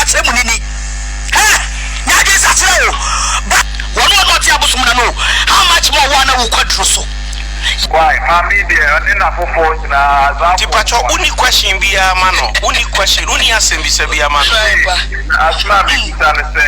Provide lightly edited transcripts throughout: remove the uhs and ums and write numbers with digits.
kyerɛ mu nini. Hɛ! Nyɛ adwene sakyera o. Ba wɔn a na ɔte abosom na no how much more wo a na wokɔ aduro so. Why maame yi deɛ ɔne nafofoɔ nyinaa Nti azaafoɔ pakyɛ nkoa. wonni question biaa ma no? Wonni question, wonni asɛmbisa biaa ma no? Nti asem a mebisa ne sɛ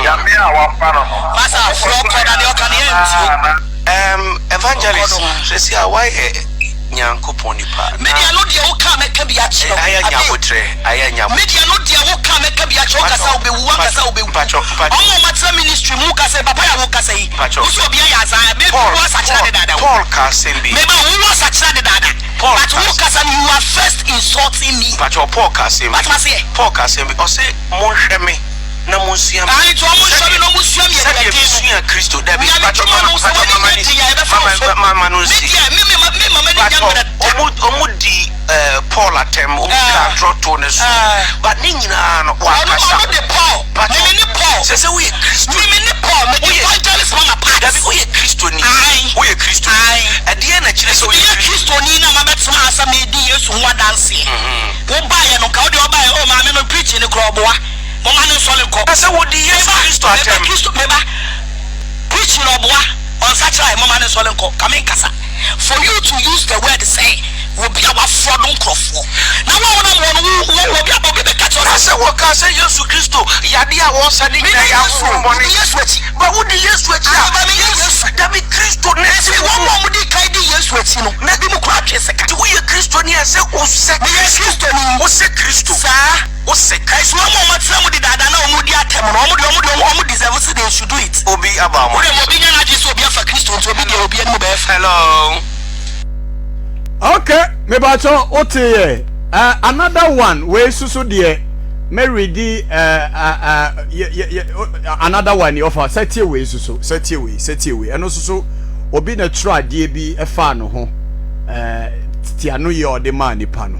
Nyame a wafa no no Masa ɔmo frɛ kɔsɔre ɔkɔ na deɛ ɔka no yɛ anaa ntie. anaa. Erm Evangelist, sɛsi a woayɛ Nyankopɔn nipa Me na deɛ no deɛ wo ka mɛka bi akyerɛ wo ayɛ nya Abe. abotrɛ, ayɛ nya Me abotrɛ. deɛ no deɛ wo ka mɛka bi akyerɛ wo Mpakyɛ kasa wo bɛwu mpakyɛ wankasa wo bɛwu mpakyɛ mpakyɛ Ɔmo a ɔmo atena ministry mu wo kasa yi papa yi a wo kasa yi mpakyɛ wo sɛ obi ayɛ azaa maybe Paul wo asakyera Paul dedaada wo Paul ka asɛm bi. Me ba wo wo asakyera dedaada Paul but ka wo asɛm. kasa no you are first insulting me Mpakyɛ Paul ka asɛm bi. Wate maseɛ. Paul ka asɛm bi ɔse monhwɛ me na monsua me Ae nti ɔmo nhwɛ me sɛdeɛ na ɔmo nsua me sɛdeɛ aniɛden no mesua Kristo dabi Nyame mpakyɛ dwuma mama no sɛ mpakyɛ w'ani mama nyɛ ne den a yɛbɛfa wo mama so mama no Me nsi deɛ me me me ma m'ani nyɛ mpakyɛ mmerɛ da. ɔmo ɔmo di eh, Paul atɛm ɔmo twa Ah atorɔ too ne so ah. but ne nyinaa no Ɔno wankasa ɔno de Paul mpakyɛ me me ne Paul sɛ sɛ woyɛ me Kristoni me ne Paul me woyɛ evangelist mama dabi parts woyɛ Kristoni Ae woyɛ Kristoni ae ɛdeɛn na ɛkyerɛ sɛ Nti woyɛ meyɛ Kristoni Kristoni na mabɛtena ha sɛ meredi Yesu ho adanseɛ Wo baeɛ no nka wo deɛ ɔbaeɛ oh maame no preaching no koraa ɔboa Momma no nsɔre nkɔ Na sɛ wɔdi Yesu Meba Kristo meba atɛm. Kristo meba preaching no ɔboa Ɔnsakyeraɛ momma no nsɔre nkɔ Ka menkasa For you to use the word sɛ obi a wafrɔdo nkorɔfoɔ Na wo a wonam hɔ no wo wo obi a obi bɛka kyerɛ wo Na sɛ. sɛ wɔkaa sɛ Yesu Kristo yadeɛ a wɔsa ne Medi nyinaa yɛ Yesu o, ahonhommɔne. medi Yesu akyi. Ba wodi Yesu akyi a, Aane, ba meyɛ Yesu, Yesu. dabi, Kristo na ɛte Ɛfiri wo wɔn mu. a wɔdi kan di Yesu akyi no, Na ebinom koraa twe sekan. Nti woyɛ Kristoni a, ɛsɛ wosɛ Meyɛ Kristo. Kristoni. Wosɛ Kristo. Saa. Wosɛ Ɛnso Kristo. wɔn a wɔatena mu dedaada na wɔredi atɛm no, wɔn deɛ, wɔn deɛ, wɔn deserve sɛ they should do it. Obi aba Wo deɛ, wɔn ma obi so. nya n'adwene sɛ obi afa Kristo nti, obi deɛ, obi anim bɛyɛ fɛ. Hello. Okay, mebakyɛ wote yɛ uh, another one wei soso deɛ mɛredi uh, uh, uh, yɛ, yɛ, yɛ, another one ni ɔfa sɛ tie wei soso sɛ tie wei sɛ tie wei ɛno soso obi na twerɛ adeɛ bi ɛfaa ne ho uh, tia no yɛ ɔde maa nipa no.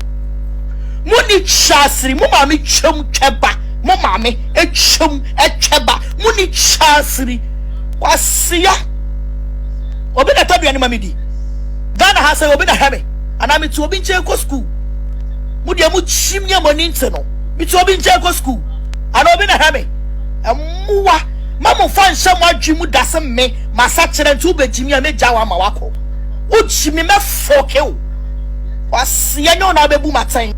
Mo ni kyasiri, mo maame twam twɛ ba, mo maame twam twɛ ba, mo ni kyasiri. Kwasia. Obi na tɔ aduane ma me di. Ghana ha sɛ obi na hwɛ me anaa mete obi nkyɛn kɔ sukuu. Mo deɛ mo kyim ne mo ani nte no. Mete obi nkyɛn kɔ sukuu anaa obi na hwɛ me. Mmoa ma mo fa nhyɛ mo adwene mu da sɛ me masakyerɛ nti wobɛgyi me a mɛgya wo ama wakɔ. Wogyi me mɛfɔke wo. Kwasia nyɛ wo na wobɛbu m'atɛn.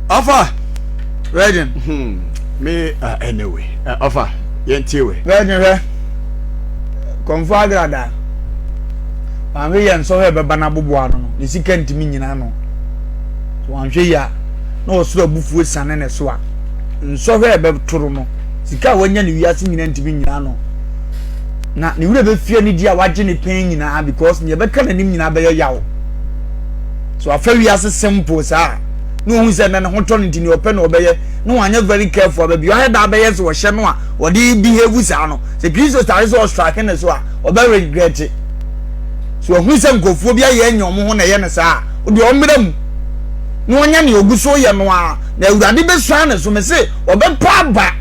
Ɔfa. Virgin. Hmm. Me uh, anyway. Uh, ɔfa. Yɛntie we. Virgin hwɛ. Kɔmfo agrada. Maame yɛ nsɔhwɛ ɛbɛba n'aboboa ano no, ne sika ntumi nyina ano. So wanhwɛ yi a, na ɔsoro abufuo siane ne so a, nsɔhwɛ ɛbɛtoro no, sika a wanya ne wiase nyina ntumi nyina ano. Na ne werɛ bɛfie ne di a wagye ne pɛn nyinaa because nea ɛbɛka n'anim nyinaa bɛyɛ yaw. So afa wiase simple saa na ohun sɛ na ne ho tɔ no nti nea ɔpɛ na ɔbɛyɛ na wanyɛ very careful a baabi ɔayɛ da abɛyɛ sɛ ɔhyɛ no a ɔde behave saa no sɛ Kristo stare sɛ ɔstrike ne so a ɔbɛ regret. So ɔhu sɛ nkurɔfoɔ bi ayɛ anya wɔn ho na ɛyɛ no saa a, ɔde ɔmmra mu na ɔnyɛ nea ɔgu so yɛ no a, na Awurade bɛsuan ne so. Mese ɔbɛpa aba.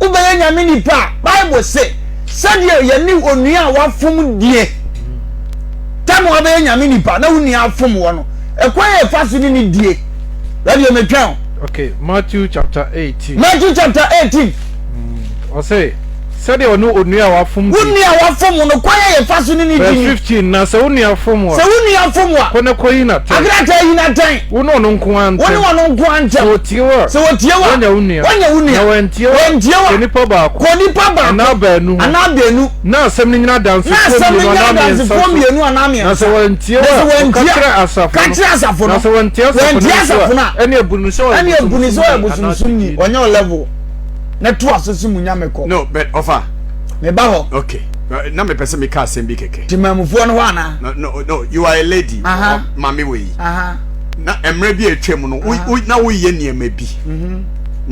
Wobɛyɛ Nyame nipa a, Bible se sɛdeɛ yɛne onua a wafom die tam a wabɛyɛ Nyame nipa na wo nua afom wɔ no, ɛkwan a ɛfa so ne ne die. Radio metwɛn o. Okay, Matthew chapter 18. Matthew chapter 18. Ɔse, sɛdeɛ ɔne onua a wafom Wo nua a wafom wo no, kwan a yɛfa so ne no di Verse ni. 15, na sɛ wo nua fom wo a, Sɛ wo nua fom wo a, kɔ na kɔyi no atɛn. Akrataa yi no atɛn. Wo ne ɔno nko ara Wo ne ntɛm. ɔno nko ara Sɛ ntɛm. ɔtie wo a, Sɛ ɔtie wo a, woanya wo nua. woanya wo nua. Na wantie wo a, Wantie wo a, kɔ nipa baako. Kɔ nipa baako. Anaa baanu ho. Anaa baanu. Na asɛm no nyina Na adansefoɔ asɛm no mmienu nyɛ anaa mmiɛnsa adansefoɔ so. mmienu anaa Na mmiɛnsa. sɛ wantie wo Na sɛ a, wantie ka a, kyerɛ asafo ka no. kyerɛ asafo no. Na sɛ wantie asafo no Wantie nso asafo no a, a, ɛne abu no sɛ ɔyɛ ɛne abu no sɛ ɔyɛ bosomsomni anaa bosomsomni. kyikyiri. Ɔnyɛ wo level. Na to aso so mu nyame kɔ. No, but ɔfa. Meba hɔ. Okay. Na mepɛ sɛ meka asɛm bi kɛkɛ. Temamufoɔ no hɔ anaa? No, no, no, you are a lady. Uh -huh. Mame wei. Uh -huh. Na mmerɛ bi a atwa mu no, uh -huh. na woyɛ nneɛma bi. Mm -hmm.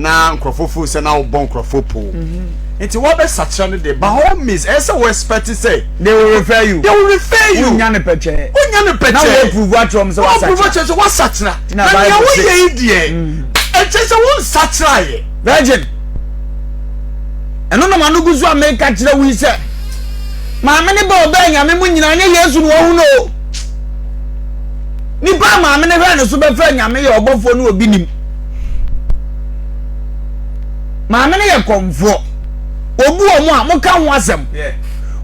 Na nkurɔfoɔ fo sɛ na wobɔ nkurɔfoɔ poo. Mm -hmm. Nti wɔbɛsakyera no de, by all means, ɛyɛ sɛ wo expect sɛ. They will refer you. They will refer you. Wonya no pɛkyɛɛ. Wonya no pɛkyɛɛ. Na wo prove akyerɛ wɔn sɛ wasakyera. Wo prove akyerɛ sɛ wasakyera. Na nea woyɛ yi deɛ, ɛkyɛ sɛ wonsakyeraeɛ. Virgin. Ɛno na m'ano gu so a meka kyerɛ wo yi sɛ, maame ne ba ɔbɛn nyame mu nyinaa nyɛ Yesu na wahu no o. Nipa a maame ne hwɛ ne so bɛfrɛ nyame yɛ ɔbɔfoɔ ne obi nim. Maame no yɛ kɔmfoɔ. Obu wɔn a moka ho asɛm.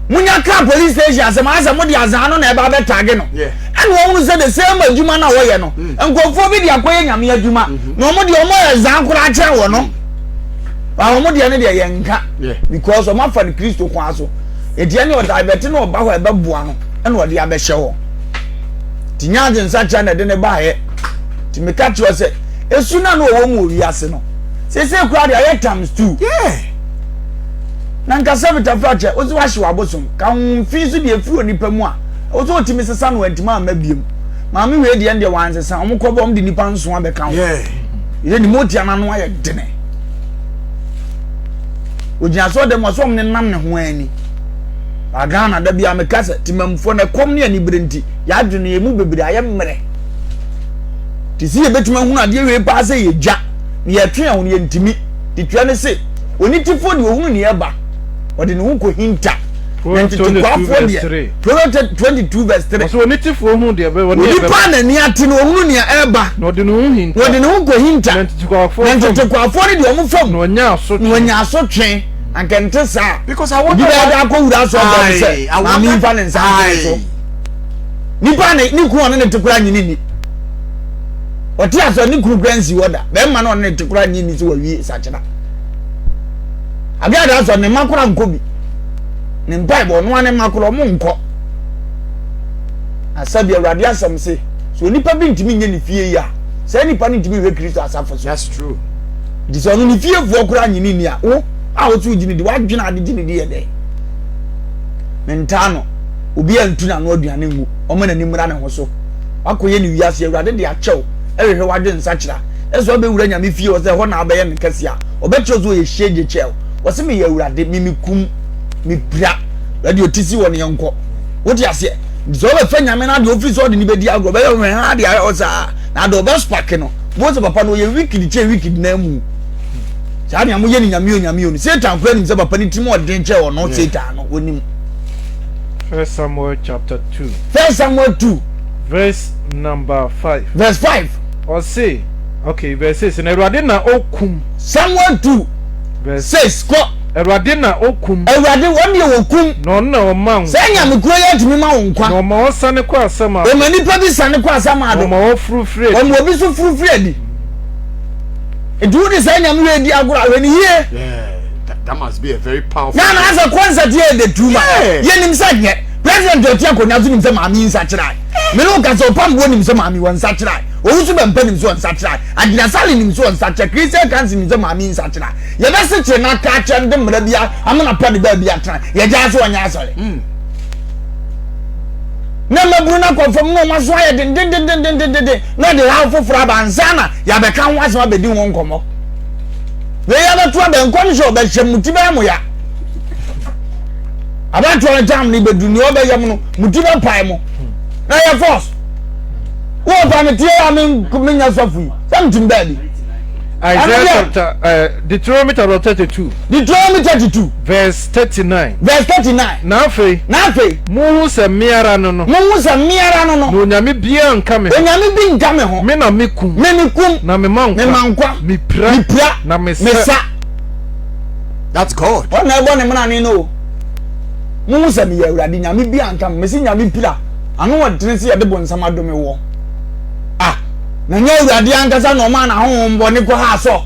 Munya ka police station asɛm ayɛ sɛ mode azaa no na ɛba abɛtage no. Ɛna wɔn hunu sɛ the same adwuma no a wɔyɛ no, mm. nkurɔfoɔ bi de akɔyɛ nyame adwuma mm-hmm. na wɔn deɛ wɔn yɛ zaa koraa kyɛn wɔ no. Mm. Ba wɔn deɛ no deɛ yɛn nka because wɔn afa no Kristo kwan so. Eti ɛne ɔdaibɛte na ɔba hɔ a ɛbɛboa no ɛna ɔde abɛhyɛ hɔ. Ti nya adze nsakyera na ɛde ne baayɛ. Ti meka kyerɛ sɛ esu na na ɔwɔ mu wɔ wiase no. Sese koraa deɛ ayɛ times two. Yeah. Na nka sɛ metafra kyɛ wosɛ wahye w'abosom ka ho mfi so deɛ efiri onipa mu a ɛwɔ sɛ ɔtumi sesa no wantumi amma biom. Maame wei deɛ deɛ wansesa wɔn kɔbɔ wɔn de nipa nson abɛka ho. Yeah. Yɛ ne motia n'ano ayɛ dene. Ogyina so dɛm ɔsɛ wɔn nenam ne ho ani. Ba Ghana da bi a meka sɛ temamfoɔ na ɛkɔm ne anibere nti yɛadwene yɛn mu bebree ayɛ mmerɛ. Te sɛ yɛbɛtumi ahunu adeɛ wei paa sɛ yɛgya na yɛtwe yɛn ho no yɛntumi. Te tua ne se onitefoɔ deɛ ɔhunu nea ɛba ɔde ne ho kɔhinta. Na ntetekwafoɔ deɛ Proverbs 22 verse 3. Ɔsɛ onitefoɔ hunu deɛ ɛbɛ wɔne Onipa a n'ani ate no ɔhunu nea ɛreba. Na ɔde ne ho hinta. Na ɔde ne ho kɔhinta. Na ntetekwafoɔ Na ntetekwafoɔ no deɛ wɔn fam. Na ɔnya asotwe. Na ɔnya asotwe. Anka nte saa. Because I wonder why. Obi bɛyɛ akɔ wura asɔrɔ dɛm sɛ maame nfa ne nsa nto ne so. Nipa ne ne kunu ɔne ne te kora nyini ni. Ɔte asɔ ne kunu kora nsi hɔ da. Bɛrima no ɔne ne te kora nyini ni sɛ wawie sakyera. Adeɛ ada asɔ ne mma kora nkɔ bi. Ne mpaebɔ ɔno ne mma kora ɔmo nkɔ. Asabi Awurade asɛm se sɛ onipa bi ntumi nyɛ ne fie yi a saa nipa no ntumi nhwɛ Kristo asafo so. That's true. Nti sɛ ɔno ne fiefoɔ koraa nyini ni a wo a wote wo gyini di wadwene ade gyini di yɛ dɛn? Mentaa no obi antu n'ano aduane ngu ɔma n'ani mmra ne ho so wakɔyɛ ne wiase awurade de akyɛw ɛhwehwɛ wadwe nsakyera ɛsɛ ɔbɛwura nyame fie wɔ sɛ ɛhɔ na abɛyɛ ne kɛse a ɔbɛkyerɛ sɛ ɔyɛ hyegye kyɛw wɔse meyɛ awurade me mekum mepira radio ti si wɔ ne yɛnkɔ wote aseɛ nti sɛ ɔbɛfɛ nyame no adeɛ ɔfiri sɛ ɔde ne bɛdi agorɔ ɔbɛyɛ ɔhwɛ ha adeɛ ayɛ ɔsaa na adeɛ ɔbɛspake no mo sɛ papa no ɔyɛ wicked kyɛ wicked na mu saa nea moyɛ ne nyame o nyame o no satan kora nim sɛ papa no tirim ɔden kyɛ ɔno satan no ɔnim. First Samuel chapter 2. First Samuel 2. Verse number 5. Verse 5. Ɔse, okay, verse 6. Na Awurade na okum. Samuel 2. Verse 6 kɔ. Awurade na okum. Awurade wɔn deɛ wɔkum. Na ɔno na ɔma nkwa. Sɛ nyame kuro yɛ atumi ma wo nkwa. Na ɔma ɔsane kɔ asamado. Ɔma nipa bi sane kɔ asamado. Na ɔma ɔforo firi adi. Ɔma obi so foro firi adi. Nti wode saa nyame wei di agorɔ a hwɛ ne yie. That must be a very powerful. Na na asɛ concert yɛ de tu ma. Yɛ nim sɛ nyɛ. President ɔte akonnwa so nim sɛ maame yi nsa kyerɛ. Me ne wo ka sɛ ɔpam boɔ nim sɛ maame wɔ nsa kyerɛ. Owusu bɛmpa nim sɛ ɔnsa kyerɛ. Agyinasale nim sɛ ɔnsa kyerɛ. Christian Council nim sɛ maame yi nsa kyerɛ. Yɛbɛse kyerɛ na aka akyerɛ no de mmara bi amena pa ne baabi atena. Yɛgyaa so ɔnyɛ asɔre. Mm. Na mmabunu no akɔ fam na wɔn aso ayɛ dendendendendenden na ɔde haw foforɔ aba ansa na yɛabɛka ho asɛm abɛdi ho nkɔmmɔ. Wei abɛto aba nkɔmhyɛ ɔbɛhyɛ mu ti bɛyɛ mo ya. Abatoɔ no tam no bɛdu nea ɔbɛyɛ mu no mo ti bɛpae mo. Na yɛ force. Wọ́n fa mi tie a mi nya sɔfo yi sɛ mi ti baabi. Isaiah chapter Deuteronomy chapter 32. Deuteronomy 32. Verse 39. Verse 39. Na afei. Na afei. Munhu sɛ me ara no no. Munhu sɛ me ara no no. Na onyame biara nka me ho. Onyame bi nka me ho. Me na mekum. Me mekum. Na mema nkwa. Mema nkwa. Mepira. Mepira. Na mesa. Mesa. That's God. Wɔn na ɛbɔ ne mmerane no o. Munhu sɛ meyɛ Awurade nyame bi anka me. Mesi nyame pira. Ano ɔdene sɛ yɛde bonsam adome wɔ. Ah, na nyɛ Awurade ankasa na ɔmaa n'ahonhom bɔne kɔ ha sɔ.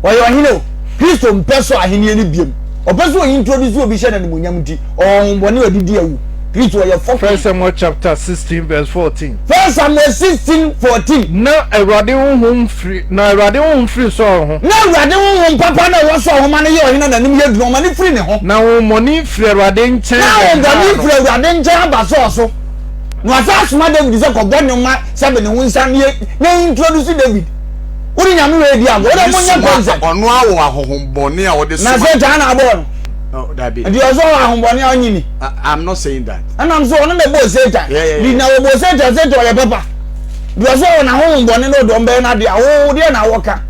Ɔyɛ ɔhene o. Kristo mpɛ sɔ ahenni no biom. Ɔpɛ sɛ ɔyi introduce obi hyɛ no animuonyam nti, ɔwɔ honhommɔne a ɔde di awu. Kristo ɔyɛ fɔ. First Samuel chapter 16 verse 14. First Samuel 16 14. Na Awurade honhom firi na Awurade honhom firi Saul ho. Na Awurade honhom papa no a ɛwɔ Saul ho ma no yɛ ɔhene a n'anim yɛ duru, ɔma no firi ne ho. Na honhommɔne firi Awurade nkyɛn Na bɛhaa honhommɔne no. firi Awurade nkyɛn aba Saul so. Na wasan asoma David sɛ kɔbɔ nnwom ma sɛbe ne ho nsa na introduce David. Wode nyame wei di agorɔ. Wode mo nyɛ concert. Ɔno a wɔ ahohombɔne a ɔde soma. Na Satan na abɔɔ no. Oh, dabi. Nti ɔsɛ ɔwɔ ahohombɔne a ɔnye ni. I'm not saying that. Ɛnam so ɔno na ɛbɔɔ Satan. Di na wɔbɔɔ Satan, Satan ɔyɛ papa. Di ɔsɛ ɔwɔ n'ahohombɔne na ɔde ɔmbɛyɛ n'ade a wo deɛ na wɔka.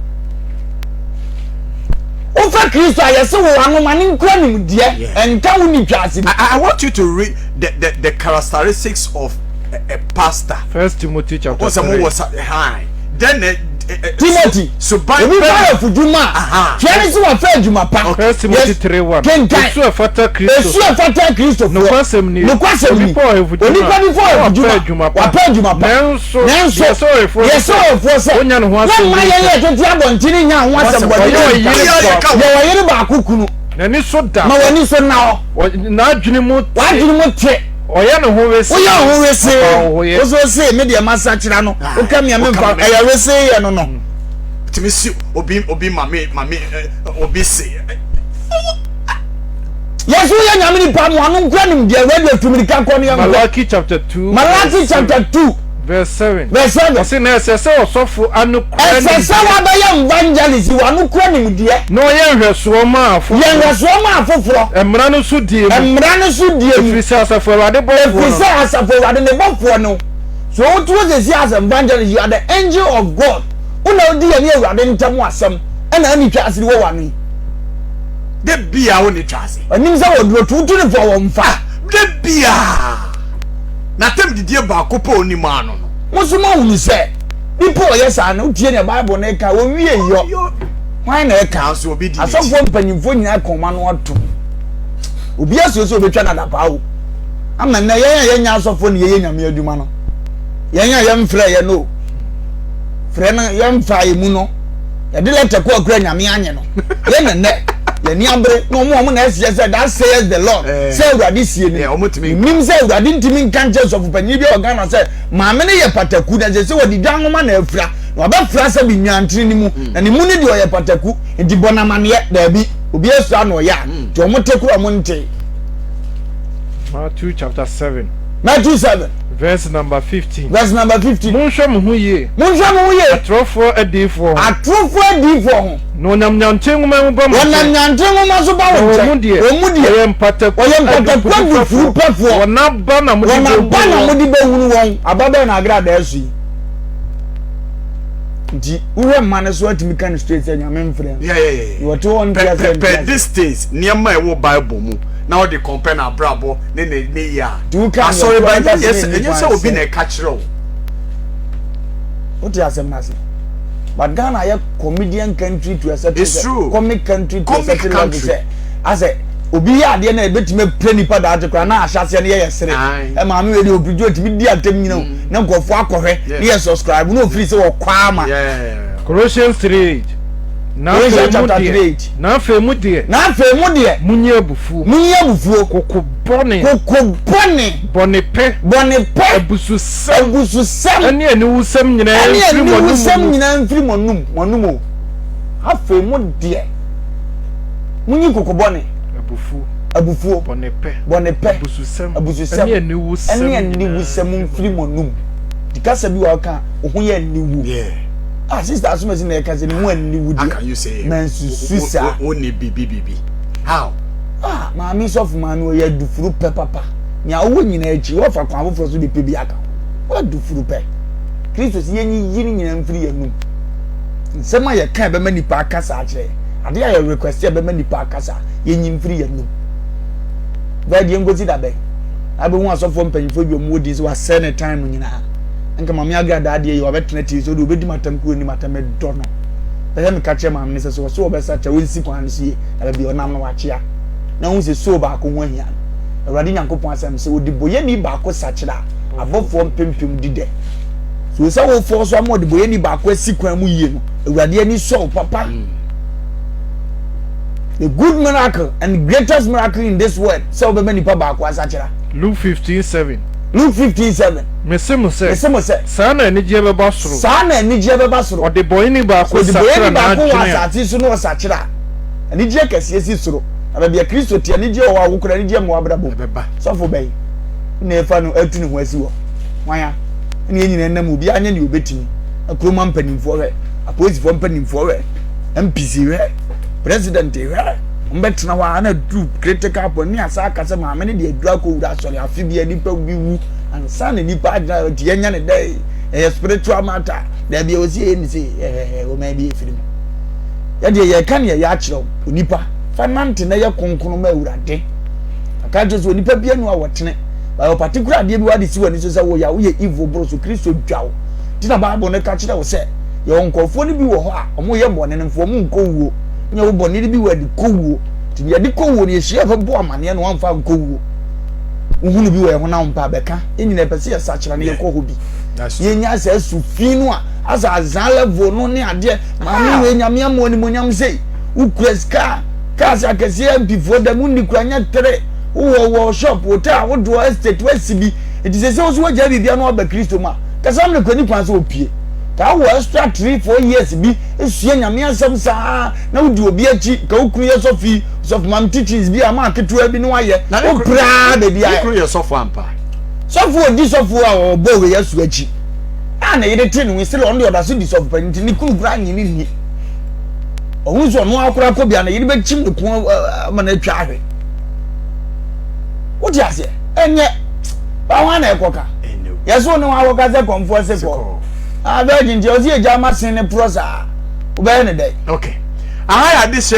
Wofa Kristo a yɛse wo anoma ne nkura nimdeɛ ɛnka wo ni twa ase. I want you to read the characteristics of a pastor. First Timothy chapter 3. Hi. Then. Timothy, suban obi bɛn fa ahwɛfodwuma a, hwɛ ne sɛ wafa adwuma pa. First Timothy Yes, 3:1. kenkan. Esu a ɛfata Kristo. Esu a ɛfata Kristofoɔ. Nokwasɛm nie. Nokwasɛm ni. Obi fa ahwɛfodwuma Onipa bi fa na wapɛ ahwɛfodwuma, adwuma pa. wapɛ adwuma pa. Nanso, Nanso, deɛ ɛsɛ ɔhwɛfoɔ ne deɛ ɛsɛ sɛ, ɔhwɛfoɔ sɛ, ɔnnya ne ho asɛm wɔmma bi yɛn nka. a yɛtete abɔntene nnya ho asɛm bɔne Ɔyɛ bi nka. ɔyere baako. Yɛ ɔyere baako kunu. N'ani so da Ma hɔ. w'ani so nna hɔ. N'adwene mu te. W'adwene mu te. Ɔyɛ ne ho wesee. Woyɛ wo ho wesee. Ɔfa ahohoyɛ. Wo so se me deɛ masakyera no. Woka me a memfa. Ɛyɛ wesee yɛ no no. Tumi si obi obi mame mame obi se. Yɛso yɛ nyame nipa mo ano nkura nimdeɛ radio tumirika kɔ ne yɛnkɔ. Malachi chapter 2. Malachi chapter 2. Verse 7. Verse 7. Ɔse na ɛsɛ sɛ ɔsɔfo ano kura nimdeɛ. Ɛsɛ sɛ wabɛyɛ evangelist wano kura nimdeɛ. Na ɔyɛ nhwɛsoɔ ma afoforɔ. Yɛ nhwɛsoɔ ma afoforɔ. Mmara no so die mu. Mmara no so die mu. Ɛfiri sɛ asafo Awurade bɔfoɔ no. Ɛfiri sɛ asafo Awurade ne bɔfoɔ no. So wotu wo sɛsi as evangelist you are the angel of God. Wo na wodi yɛne Awurade ntam asɛm ɛna ɛne twa asiri wɔ w'ano yi. De bia wo ne twa ase. Ɔnim sɛ wɔduro to wotu ne fo a wɔmfa. De bia. N'atam didie baako pɛ onim ano no. Mo nso moahunu sɛ nipa a ɔyɛ saa no, wotie nea Bible no reka a, wɔnwie yɔ. Hwan na ɛka? Nanso obi di n'akyi. Asɔfoɔ mpanyimfoɔ nyinaa ka wɔn ano atom. Obi asuo sɛ obɛtwa no adapaa o. Ama nnɛ yɛn a yɛnyɛ asɔfoɔ na yɛyɛ Nyame adwuma no, yɛn a yɛmfrɛ yɛn no o, frɛ no yɛmfa yɛ mu no, yɛde lɛtɛ kɔ akura Nyame anye no. Yɛn na nnɛ yɛni abere na wɔn a wɔn na ɛseɛ sɛ that says the Lord eh. sɛ Awurade sie ni. Nim sɛ Awurade ntumi nka nkyɛn sɔfo panyin bi wɔ Ghana sɛ maame no yɛ pataku na sɛ sɛ wɔde dwa nwoma na afira na wabɛfira sɛ bi nwantene ne mu hmm. na ne mu no deɛ ɔyɛ pataku nti bɔ n'amaneɛ daabi obi asura na ɔyɛ a hmm. nti wɔn te koro wɔn nte. Matthew chapter 7. Matthew 7. Verse number 15. Verse number 15. Monhwɛ mo ho yie. Monhwɛ mo ho yie. Atorofoɔ adiyifoɔ ho. Atorofoɔ adiyifoɔ ho. Na ɔnam nyante nwoma mu ba mo nkyɛn. Wɔnam nyante nwoma so ba wo nkyɛn. Na wɔn mu deɛ. Wɔn mu deɛ. Wɔyɛ mpataku. Wɔyɛ mpataku adufurupɛfoɔ. Wɔn aba na mode bɛhunu wɔn. Wɔn aba na mode bɛhunu wɔn. Aba bɛn na agradaa so yi? Nti wohwɛ mma no so atumi ka no straight sɛ Nyame mfrɛ no. Wɔte hɔ nte asɛ nte asɛ. These days nneɛma a ɛwɔ Bible mu na wɔde compare n'abrabɔ ne ne ne yɛ a. Asɔre ba ɛnyɛ sɛ obi na ɛka kyerɛ wo. Wote asɛm no ase? But Ghana yɛ comedian country to a certain It's true. comic country to comic a certain level sɛ asɛ obi yɛ adeɛ na ebetumi apira nipa daakye koraa na ahyɛ aseɛ no yɛ yɛ sere ɛmaame wei deɛ opirigye otumi di atɛm nyina o mm. na nkurɔfoɔ akɔhwɛ ne yɛ subscribe na ofiri sɛ wɔkɔ ama. Colossians 3:8 Na afei mu deɛ, na afei mu deɛ, na afei mu deɛ, munyi abufuo, munyi abufuo, koko bɔne, koko bɔne, bɔne pɛ, bɔne pɛ, abususɛm, abususɛm, ɛne aniwusɛm nyinaa ɛne mfiri mo anum aniwusɛm nyinaa mfiri mo anum, mo anum o. Afei mu deɛ, munyi koko bɔne, abufuo, abufuo, bɔne pɛ, bɔne pɛ, abususɛm, abususɛm, ɛne aniwusɛm ɛne aniwusɛm mfiri mo anum. Di kasa bi wɔ ɔka, wo ho yɛ aniwu. Yeah. Ah, sister asomasi na ɛka sɛ ne ho aniwu deɛ. Mansusu saa. Wo ne bibi bibi. How? Ah, maame sɔfo maame ɔyɛ adufuru pɛ papa. Nea ɔwɔ nyinaa akyi, wɔfa kwan foforɔ so de pɛ bi aka ho. Wadufuru pɛ. Kristo sɛ yɛnyiyi ne nyinaa mfiri yɛn anum. Nsɛm a yɛka ɛbɛma nipa akasa akyerɛ yɛn. Adeɛ a yɛ request ɛbɛma nipa akasa, yɛnyi mfiri yɛn anum. Bɛɛ deɛ nkosi da bɛn. Abɛhu asɔfoɔ mpanyinfoɔ bi wɔn wɔ din sɛ wasɛe ne time nyinaa. Nka maame agradaa adeɛ yi wabɛtena tv so de obɛdi matam kuro ni matam ɛdɔ no. Bɛyɛ meka kyerɛ maame no sɛ sɛ ɔso ɔbɛsa kyɛ ɔnsi kwan no so yie na baabi ɔnam no wakyea. Na ɔhu sɛ soo baako ho ahia no. Awurade Nyankopɔn asɛm sɛ ɔdebɔyɛni baako sakyera a, abɔfoɔ mpempem di dɛ. So sɛ wofɔɔ so ama ɔdebɔyɛni baako asi kwan mu yie no, Awurade ani sɔ wo papa. The good miracle and greatest miracle in this world sɛ wobɛma nipa baako asakyera. Luke 15:7. Luke 15:7. Mese mo sɛ. Mese mo sɛ. Saa na anigyeɛ bɛba soro. Saa na anigyeɛ bɛba soro. Ɔdebɔyɛni baako sakyera Ɔdebɔyɛni baako wɔ n'adwene a. asase so na ɔsakyera a, anigyeɛ kɛseɛ si soro. Na baabi a Kristo te, anigyeɛ wɔ hɔ a wokura anigyeɛ mmoa abrabɔ mu. Ɛbɛba. Sɔfo bɛn na ɛfa no atu ne ho asi hɔ? Hwan a? Ɛne yɛn nyinaa nam obiara nyɛ nea obetumi. Akuroma mpanimfoɔ hwɛ, apolisifoɔ mpanimfoɔ hwɛ, MPs hwɛ, president hwɛ. Wɔbɛtena hɔ a na aduru critical point ne asa aka sɛ maame no de aduru akɔwura asɔre afe bi a nipa bi wu ansa na nipa agyina nti yɛnyɛ ne dɛ ɛyɛ spiritual matter daabi a wɔsi yɛ ne se ɛhɛhɛ wɔn bi efiri mu yɛdeɛ yɛka ne yɛyɛ akyerɛ wo onipa fa nante na yɛ kronkron ma awurade aka kyerɛ sɛ onipa bi anu a wɔtene bayɛ particular adeɛ bi wade si w'ani so sɛ woyɛ a woyɛ evil boro so kristo dwa wo nti na bible no ka kyerɛ wo sɛ Yɛwɔ nkurɔfoɔ no bi wɔ hɔ a wɔyɛ bɔne no mfo wɔn nkɔ wuo. Nyɛ wo bɔne no bi wɔ ɛde kɔ wuo. Nti deɛ ɛde kɔ wuo no yɛhyia bɛbɔ amaneɛ na wɔamfa nkɔ wuo. Wohunu bi wɔ yɛn ho na wɔmpa abɛka. Yɛn nyinaa yɛpɛ sɛ yɛsakyera na yɛkɔ hɔ bi. Yɛnya saa su fi no a asa azan level no ne adeɛ. Maame ah. wei nyame ama onimuonyam sei. Wokura sika cars akɛseɛ mpifoɔ da mu nni kura nyɛ tere. Wowɔ wɔ shop hotel ahodoɔ estate wasi bi. Nti sɛ sɛ wo so wagyae biribia na waba Kristo mu a, kasa mmerɛ kura ni kwan sɛ opie. Taa wɔ extra 3, 4 years bi sua Nyame asɛm saa na wodi obi akyi, ka wo kunu yɛ sɔfo yi, sɔfo mam teachings bi a ma ketewa bi na wayɛ, wo praa baabi a. Ne kunu yɛ sɔfo ampa. Sɔfo odi sɔfo a ɔbɔ wei asu akyi a ne yere te ne ho sɛ ɔno deɛ ɔda so di sɔfo panyin nti ne kunu koraa nye ne nni. Ɔho sɛ ɔno akora kɔ bia ne yere bɛkyim ne ko ama no atwa ahwe. Wote aseɛ? Ɛnyɛ ba ho ana ɛkɔka. Yɛso ne ho akɔka sɛ kɔmfoɔ se kɔ. Ah, virgin nti ɔsi egya ama sen ne porɔ saa. Wobɛyɛ ne dɛn? Okay. Aha yɛ adehyɛ.